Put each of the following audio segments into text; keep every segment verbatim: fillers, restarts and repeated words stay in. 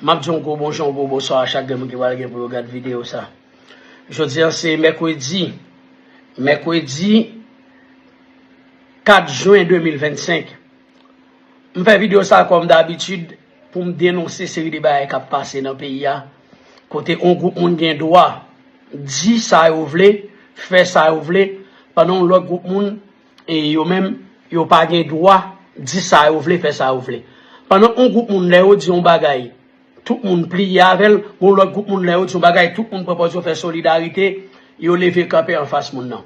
M ap di yon gwo bonjou, yon gwo bonswa a chak grenn moun ki pral gen pou yo gad videyo sa. Jodi a se mèkredi, mèkredi kat jen de mil vennsenk. M fè videyo sa kòm dabitid pou m denonse seri de bagay k ap pase nan peyi a, kote yon gwoup moun gen dwa di sa yo vle, fè sa yo vle, pandan yon lòt gwoup moun, e yo menm, yo pa gen dwa di sa yo vle, fè sa yo vle. Pandan yon gwoup moun, lè yo di yon bagay, tout moun pliye avè l, gon lòt gwoup moun, lè yo di yon bagay, tout moun pran pòz yo fè solidarite, yo leve kanpe anfas moun nan.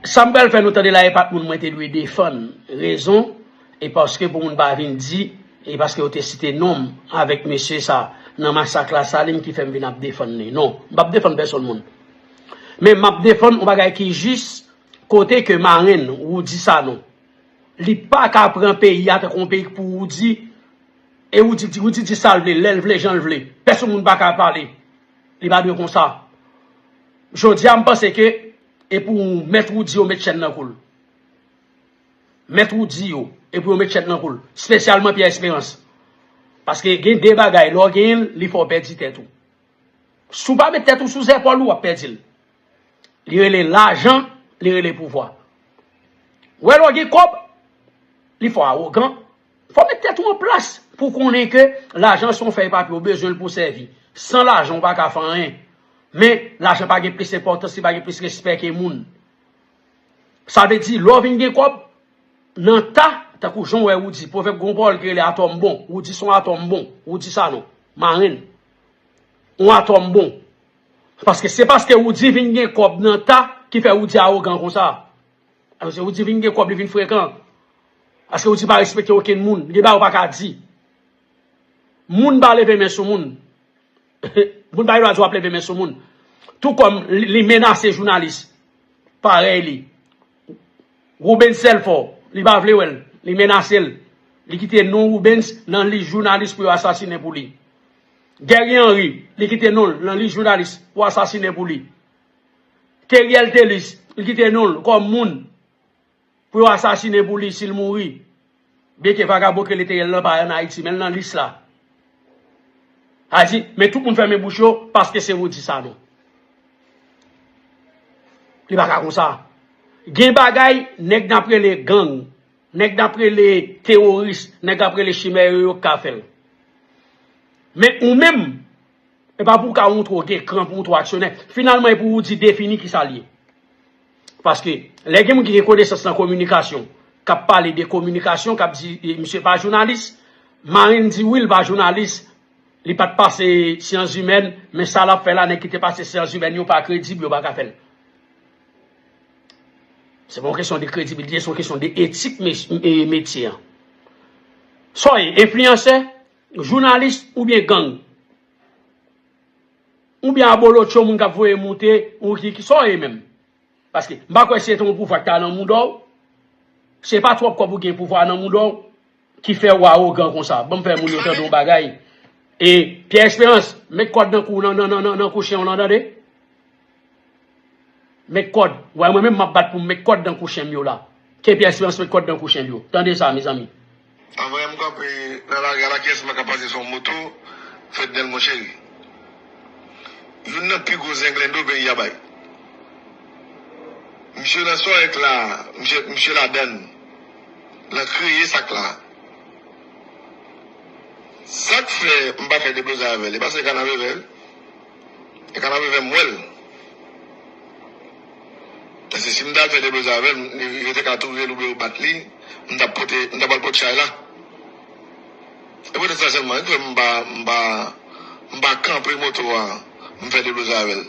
Sa m pral fè nou tande la, e pa t moun mwen te dwe defann. Rezon, e paske pou moun pa vin di, e paske yo te site non m avèk mesye sa nan masak Lasalin ki fè m vin ap defann li. Non, m p ap defann pèsonn moun. Men m ap defann yon bagay ki jis, kote ke marenn Roudy Sanon, li pa ka pran peyi a tankou yon peyi pou Roudy, e Roudy, Roudy di sa l vle, lè l vle, jan l vle. Pèsonn moun pa ka pale. Li pa dwe konsa. Jodi a, m panse ke e pou mèt Roudy yo met chèn nan kou l. Mèt Roudy yo, e pou yo met chèn nan kou l. Espesyalman Pierre Espérance. Paske gen de bagay, lè w genyen l, li fè w pèdi tèt ou. Si w pa met tèt ou sou zèpòl ou, w ap pèdi l. Li rele lajan, li rele pouvwa. Ou wè lè w gen kòb, li fè w awogan. Fò w met tèt ou an plas pou w konnen ke lajan se yon fèy papye, w bezwen l pou w sèvi. San lajan, w pa ka fè anyen. Men, lajan pa gen plis enpòtans, li pa gen plis respè ke moun. Sa vle di, lè w vin gen kòb, nan ta, tankou jan w wè Roudy, pwovèb gon pawòl ki rele atò m bon, Roudy se yon atò m bon, Roudy Sanon, marenn, yon atò m bon. Paske se paske Roudy vin gen kòb nan ta ki fè Roudy awogan konsa. Paske Roudy vin gen kòb, li vin frekan. Paske Roudy pa respekte okenn moun, gen bagay ou pa ka di. Moun pa leve men sou moun. Moun pa gen dwa di w ap leve men sou moun. Tou kòm li, li menase jounalis parèy li. Roubens Telfort, li pa vle wè l, li menase l. Li kite non Roubens nan lis jounalis pou yo asasinen pou li. Guerrier Henry, li kite non l nan lis jounalis pou asasinen pou li. Theriel Thelus, li kite non l kòm moun pou yo asasinen pou li si l mouri. Byenke vagabon k rele Theriel lan pa ann Ayiti, men l nan lis la. Sa di, men tout moun fèmen bouch yo paske se Roudy Sanon. Li pa ka konsa. Gen bagay, nèg n ap rele gang, nèg n ap rele teworis, nèg n ap rele chimè yo, yo k ka fè l. Men ou menm, e pa pou w ka montre w gen kran, pou w montre w aksyonè. Finalman, e pou Roudy defini kisa l ye. Paske, lè gen moun ki gen konesans nan kominikasyon, k ap pale de kominikasyon, k ap di, e, misye pa jounalis, marenn di wi, l pa jounalis, li pa t pase syans imèn, men sa l ap fè la, nèg ki te pase syans imèn yo pa kredib, yo pa ka fè l. Se pa yon kesyon de kredibilite, se yon kesyon de etik me-, e, metye an. Sa w ye, enfliyansè, jounalis oubyen gang? Oubyen abolotcho, moun k ap voye moute, ou ki, ki sa w ye menm? Paske m pa kwè si se te yon pouvwa ki ta nan mouda w, se pa twòp kòb ou gen pouvwa nan mouda w ki fè w awogan konsa. Ban m fè moun yo tande yon bagay. E Pierre Espérance, met kòd nan kou, nan, nan, nan, nan, nan kou chen w lan, tande. Met kòd. Ou wè mwen menm m ap bat pou m met kòd nan kou chen m yo la. Ke Pierre Espérance met kòd nan kou chen l yo. Tande sa, mezanmi. Anvan m kanpe nan lari a la, kiyès mwen ka pase sou yon moto? Fednel, mon chéri. Youn nan pi gwo zenglendo peyi a bay. Misye nan sòrèk la, misye, misye ladann. L kreye sak la. Sa k fè m pa fè deblozay avè l, e paske kanapevè l. E kanapevè m wè l. Paske si m t al fè deblozay avè l, yo te ka touye l oubyen yo bat li, m t ap pote, m t ap al pot chay la. E poutèt sa sèlman, m pa, m pa, m pa kanpe moto a, m fè deblozay avè l.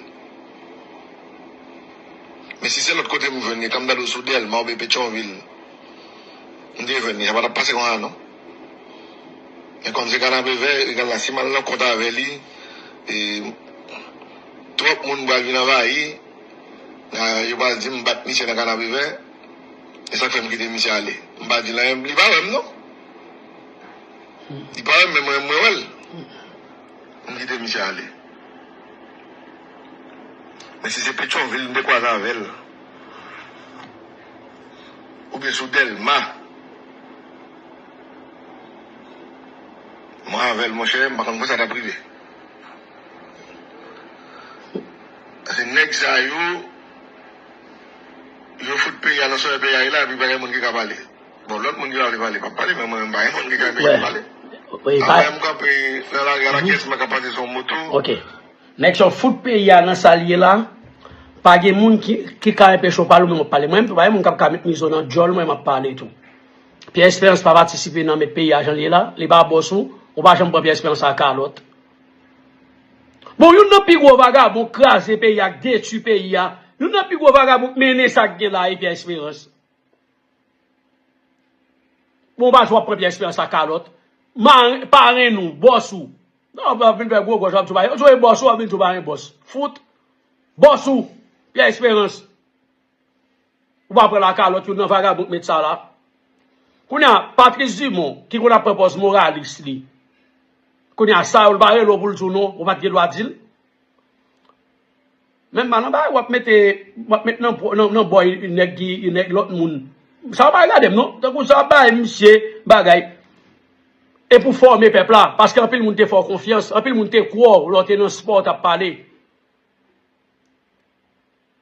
Men si se lòt kote m jwenn li, kan m t al sou Dèlma oubyen Petyonvil, m te jwenn li, sa pa t ap pase konsa non. Men kòm se kanapevè, egal la, si m al nan kont avè li, e, twòp moun pral vin anvayi, a, yo pral di m bat misye nan kanapevè, e sa k fè m kite misye ale. M pa di l anyen, li pa wè m non. Li pa wè m, men mwen, mwen wè l. M kite misye ale. Men si se Petyonvil m te kwaze avè l, oubyen sou Dèlma, mwen avè l, monchè, m pa konn kòman sa t ap rive. Paske nèg sa yo, yo fout peyi a nan sòlèy peyi a ye la, epi pa gen moun ki ka pale. Bon, lòt moun ki pa vle pale, p ap pale, men mwen menm, pa gen moun ki ka pale. Wi, pa... Apre, m kanpe nan lari a la kès, mwen ka pase sou yon moto. Ok. Nèg sa yo fout peyi a nan sa l ye la. Pa gen moun ki, ki ka anpeche w pale, ou menm w ap pale. Mwen menm tou, pa gen moun k ap ka met mizo nan djòl mwen, m ap pale tou. Pierre Espérance pa patisipe nan met peyi a jan l ye la. Li pa bòs ou, ou pa janm pran Pierre Espérance a kalòt. Bon, youn nan pi gwo vagabon k kraze peyi a, k detwi peyi a, youn nan pi gwo vagabon k mennen sa k gen la, e Pierre Espérance. Bon, w pa t wè w ap pran Pierre Espérance a kalòt. Maren, parenn ou, bòs ou. Non, w ap vin fè gwo gòj, w ap di w pa, w di w e bòs ou, w ap vin di w pa gen bòs. Fout. Bòs ou, Pierre Espérance. Ou pa pran l a kalòt, youn nan vagabon k met sa la. Kounye a, Patrice Dumont, ki konn ap pran pòz moralis li. Kounye a, sa yo, l pa rele w pou l di w non, ou pa t gen dwa di l. Men m pa nan bagay w ap mete, w ap met nan, nan, nan bò nèg ki, nèg lòt moun. Sa w pa regade m non. Tankou sa w ap bay misye bagay. E pou fòme pèp la, paske anpil moun te fè w konfyans, anpil moun te kwè w lè w te nan spò w t ap pale.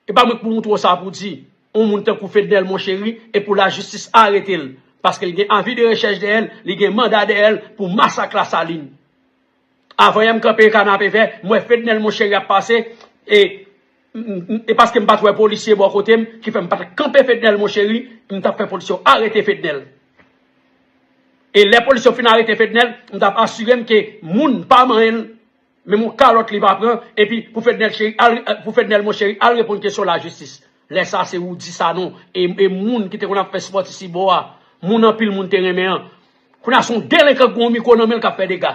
E pa mwen k pou montre w sa pou di, yon moun tankou Fednel Monchery, e pou lajistis arete l, paske l gen avi de rechèch dèyè l, li gen manda dèyè l pou masak Lasalin. Avanyè m kanpe Kanapevè, m wè Fednel Monchery ap pase, e, e paske m pa t wè polisye bò kote m, ki fè m pa t kanpe Fednel Monchery, m t ap fè polisye yo arete Fednel. E lè polisye yo fin arete Fednel, m t ap asire m ke moun pa manyen l, menm yon kalòt li pa pran, epi pou Fednel Cheri al, pou Fednel Monchery al reponn kesyon lajistis. Lè sa se Roudy Sanon, e, e moun ki te konn ap fè spòt isi bò a, moun anpil moun te renmen an. Kounye a se yon delenkan k gen yon mikwo nan men l k ap fè dega.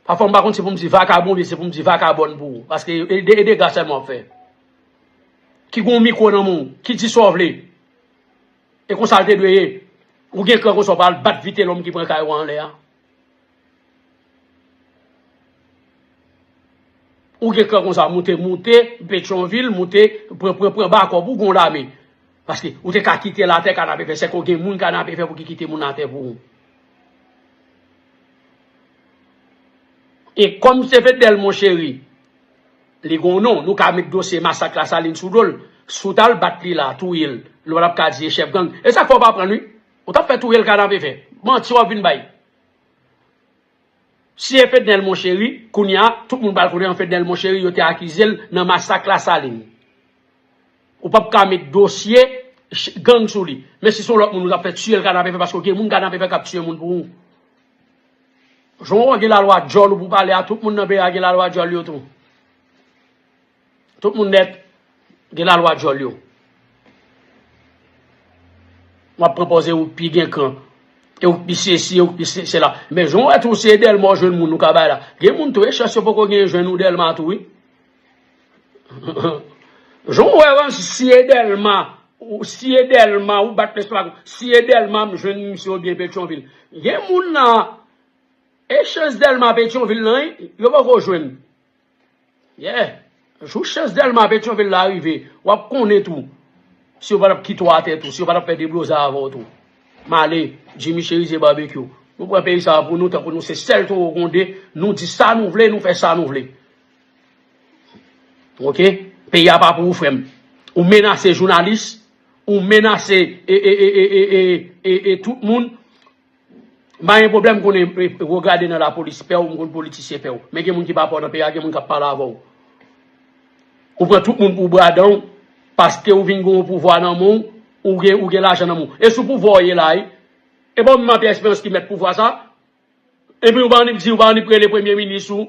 Pafwa m pa konn si pou m di vakabon oubyen si pou m di vakabòn pou ou, paske e, e, e dega sèlman w ap fè. Ki gen yon mikwo nan men w, ki di sa w vle. E konsa l te dwe ye. Ou gen kran konsa, w pa al bat vitelòm ki pran kay ou anlè a. Ou gen kran konsa, moute, moute Petyonvil, moute, pran, pran, pran bakòp ou, gon lame. Paske ou te ka kite l atè Kanapevè, sèke w gen moun Kanapevè pou ki kite moun atè pou ou. E kòm se Fednel Monchery, li gon non, nou ka met dosye masak Lasalin sou do l. Si w t al bat li la, touye l, nou pa t ap ka di e chèf gang. E sa k fè w pa pran l, wi. Ou t ap fè touye l Kanapevè. Manti w ap vin bay. Si e Fednel Monchery, kounye a, tout moun pral konnen an Fednel Monchery, yo te akize l nan masak Lasalin. Ou p ap ka met dosye ch-, gang sou li. Men si se yon lòt moun, ou t ap fè tiye l Kanapevè, paske w gen moun Kanapevè k ap tiye moun pou ou. Jan w gen lalwa djòl ou pou pale a, tout moun nan peyi a gen lalwa djòl yo tou. Tout moun nèt gen lalwa djòl yo. W ap pran pòz e ou k pi gen kran. E ou k pi sesi, e ou k pi se-, sela. Men jan w wè tou, si e Dèlma w jwenn moun ou ka bay la. Gen moun tou, e chans yo poko gen jwenn ou Dèlma tou, wi. Jan w wè, si e Dèlma, ou, si e Dèlma, ou bat lestomak, si e Dèlma m jwenn misye oubyen Petyonvil. Gen moun nan, e chans Dèlma Petyonvil nan, wi, yo poko jwenn. Yeah. Jou chans Dèlma Petyonvil la rive, w ap konnen tou si yo pa t ap kite w atè tou, si yo pa t ap fè debloze avè w tou. M ale, Jimmy Cherizier Barbecue. Nou pran peyi sa a pou nou, tankou nou se sèl towo gwonde, nou di sa nou vle, nou fè sa nou vle. Oke? Peyi a pa pou ou, frè m. Ou menase jounalis, ou menase e, e, e tout moun. M pa gen pwoblèm konnen, e, e, regade nan lapolis pè w, m konn politisyen pè w. Men gen moun ki pa pè w nan peyi a, gen moun k ap pale avè w. Ou pran tout moun pou bradan w, paske ou vin gen yon pouvwa nan men w, ou gen, ou gen lajan nan men w. E sou pouvwa w ye la, wi. E pa w menm Pierre Espérance ki mèt pouvwa sa. Epi ou pa annik di, ou pa annik rele premye minis ou.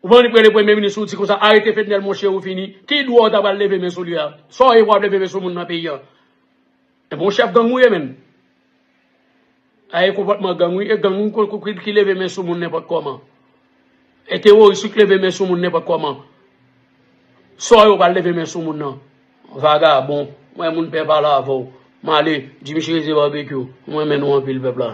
Ou pa annik rele premye minis ou, di konsa, arete Fednel Monchery ou fini. Ki dwa w ta pral leve men sou li a? Sa w ye pou w ap leve men sou moun nan peyi a? E bon chèf gang ou ye menm. A e konpòtman gang wi, e gang wi ki, ki, ki leve men sou moun nenpòt kòman. E teworis wi k leve men sou moun nenpòt kòman. Sa w ye w pral leve men sou moun nan? Vagabon, mwen moun pè pale avè w. M ale, Jimmy Cherizier Barbecue, mwen renmen nou anpil pèp la.